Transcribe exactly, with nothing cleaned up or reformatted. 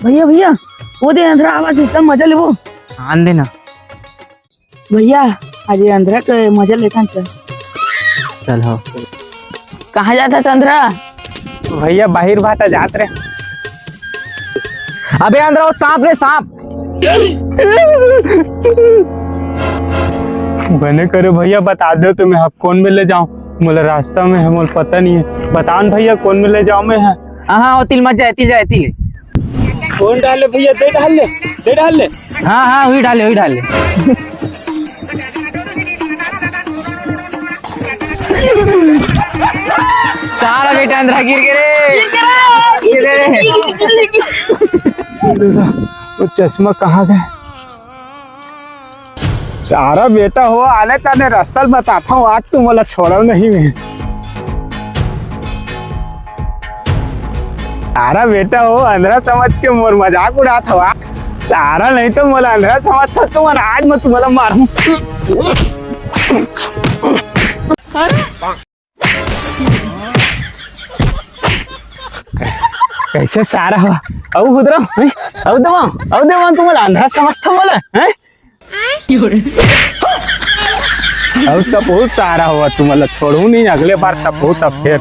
भैया, भैया, वो दे अंधरा आवाज, एकदम मजा लेबो। आन देना। भैया, आज ये अंधरा के मजा लेथन चल। चल हो। कहाँ जात हस अंधरा? भैया, बाहिर भाटा जात रे। अबे अंधरा, वो सांप रे, सांप। बने करे भैया, बता दो तुम्हें, अब कौन में ले जाऊं? मोला रास्ता में है, मोला पता नहीं है। बताओ न भैया, कौन में ले जाऊं मैं? हाँ, हाँ, वो तिल मत जाए, तिल जाए, तिल। कौन डाले भैया? दे डाल ले, दे डाल ले। हाँ, हाँ, वही डाले, वही डाले। सारा बेटा अंधरा गिर गे रे। गिर गे रे। वो चश्मा कहाँ गए? सारा बेटा हो, आने ताने रास्ता ल बताता हूँ, आज तुम मोला छोड़ो नहीं मैं। सारा बेटा हो, अंधरा समझ के मोर मजाक उड़ात हवा। सारा नहीं तो मोला अंधरा समझ था तुम, आज मैं तुम्हारा मारूं। कैसे सारा हो? अउ हुदरा, हैं? अउ देवा, अउ देवा, तुम मोला अंधरा समझ था मोला, हैं? अब तो बहुत सारा हुआ, तुम्हारा छोड़ू नहीं, अगले बार तो बहुत अब फिर।